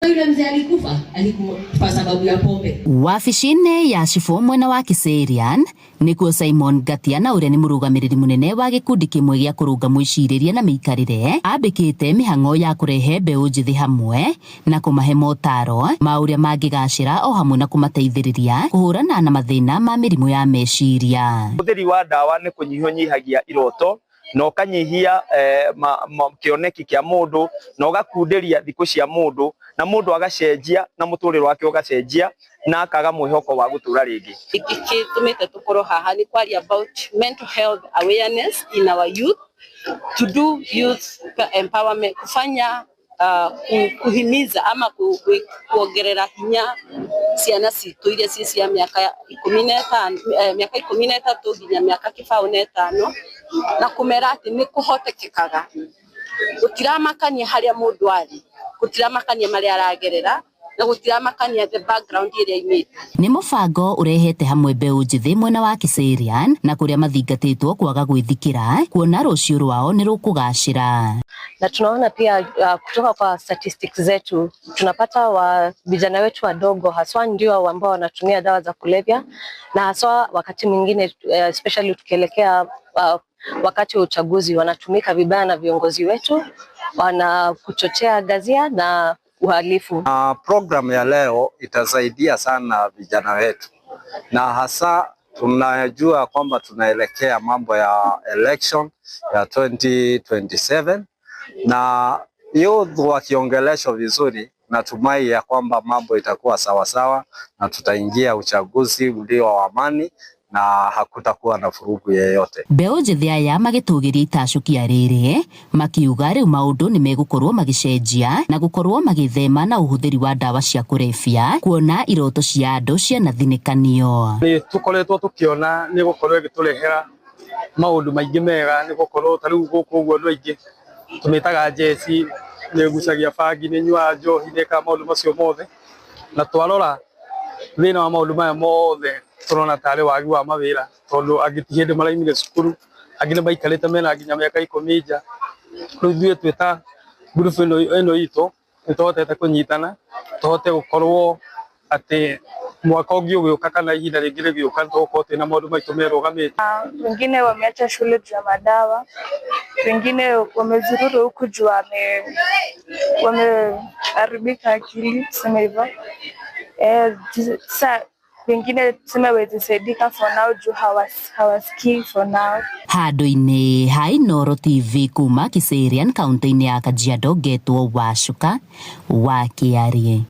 Yule mzee alikufa, alikufa sababu ya pombe. Wabici-inĩ ya cibũ mwena wa Kiserian nĩkuo Simon Ngatia na ũrĩa nĩ mũrũgamĩrĩri mũnene wa gĩkundi kĩmwe gĩa kũrũnga mwĩcirĩrie na mĩikarĩre ambĩkĩte mĩhang'o ya kũrehe mbeũ njĩthĩ hamwe na kũmahe motaro ma ũrĩa mangĩgacĩra o hamwe na kũmateithĩrĩria kũhũrana na mathĩna ma mĩrimũ ya meciria. Ũhũthĩri wa ndawa nĩ kũnyihia ũnyihagia iroto na ũkanyihia kĩoneki kĩa mũndũ na ũgakunderia thikũ cia mũndũ na mũndũ agacenjia na mũtũrĩre wake ũgacenjia na akaga mwĩhoko wa gũtũra rĩngĩ. Gĩkĩ gĩtũmĩte tũkorwo haha nĩ kwaria about mental health awareness in our youth, to do youth empowerment, kufanya kuhimiza ama kuongerera hinya ciana citũ iria ci cia mĩaka 15, mĩaka 13 nginya mĩaka 25, na kũmera atĩ nĩ kũhotekekaga, gũtiramakania harĩa mũndũ arĩ, gũtiramakania marĩa aragerera, na gũtiramakania the background ĩrĩa aimĩte. Nĩ mũbango ũrehete hamwe mbeũ njĩthĩ mwena wa Kiserian na kũrĩa mathingatĩtwo kwaga gwĩthikĩra kuona rũciũ rwao nĩ rũkũgacĩra. Na tunaona pia kutoka kwa statistics zetu tunapata wa vijana wetu wadogo haswa ndio ambao wanatumia dawa za kulevya, na haswa wakati mwingine especially tukielekea wakati wa uchaguzi wanatumika vibaya na viongozi wetu, wanakuchochea ghasia na uhalifu. Program ya leo itasaidia sana vijana wetu, na hasa tunajua kwamba tunaelekea mambo ya election ya 2027, na youth wakiongeleshwa vizuri, natumai ya kwamba mambo itakuwa sawasawa na tutaingia uchaguzi ulio wa amani na hakutakuwa na vurugu yeyote. Mbeũ njĩthĩ aya magĩtũgĩria itacũkia rĩrĩ makiuga rĩu maũndũ nĩ megũkorwo magĩcenjia na gũkorwo magĩthema na ũhũthĩri wa ndawa cia kũrebia kuona iroto cia andũ cianathinĩkanio. Nĩ tũkoretwo tũkĩona nĩ gũkorwo ĩgĩtũrehera maũndũ maingĩ mega, nĩ gũkorwo ta rĩu gũkũ ũguo andũ aingĩ tũmĩtaga njeci, nĩ ĩgucagia bangi, nĩ ĩnyuaga njohi, nĩ ĩkaga maũndũ macio mothe. Na twarora thĩna wa maũndũ maya mothe, tũrona tarĩ wagi wa mawĩra, tondũ angĩ ti hĩndĩ maraumire cukuru, angĩ nĩ maikarĩte mena nginya mĩaka 10 nja. Rĩu ithuĩ twĩ ta ngurubu ĩno itũ nĩ tũhotete kũnyitana tũhote gũkorwo atĩ mwaka ũngĩ ũgĩũka kana ihinda rĩngĩ rĩgĩũka nĩ tũgũkorwo twĩna maũndũ maitũ merũgamĩte. Wengine wameacha shule juu ya madawa, wengine wamezurura huku juu wameharibika akili, tuseme hivyo. Sa wengine tuseme wezi saidika for now juu hawasikii for now. Handũ-inĩ ha Inooro TV kuma Kiserian kaunti-inĩ ya Kajiado, ngetwo Wacuka wa Kĩarie.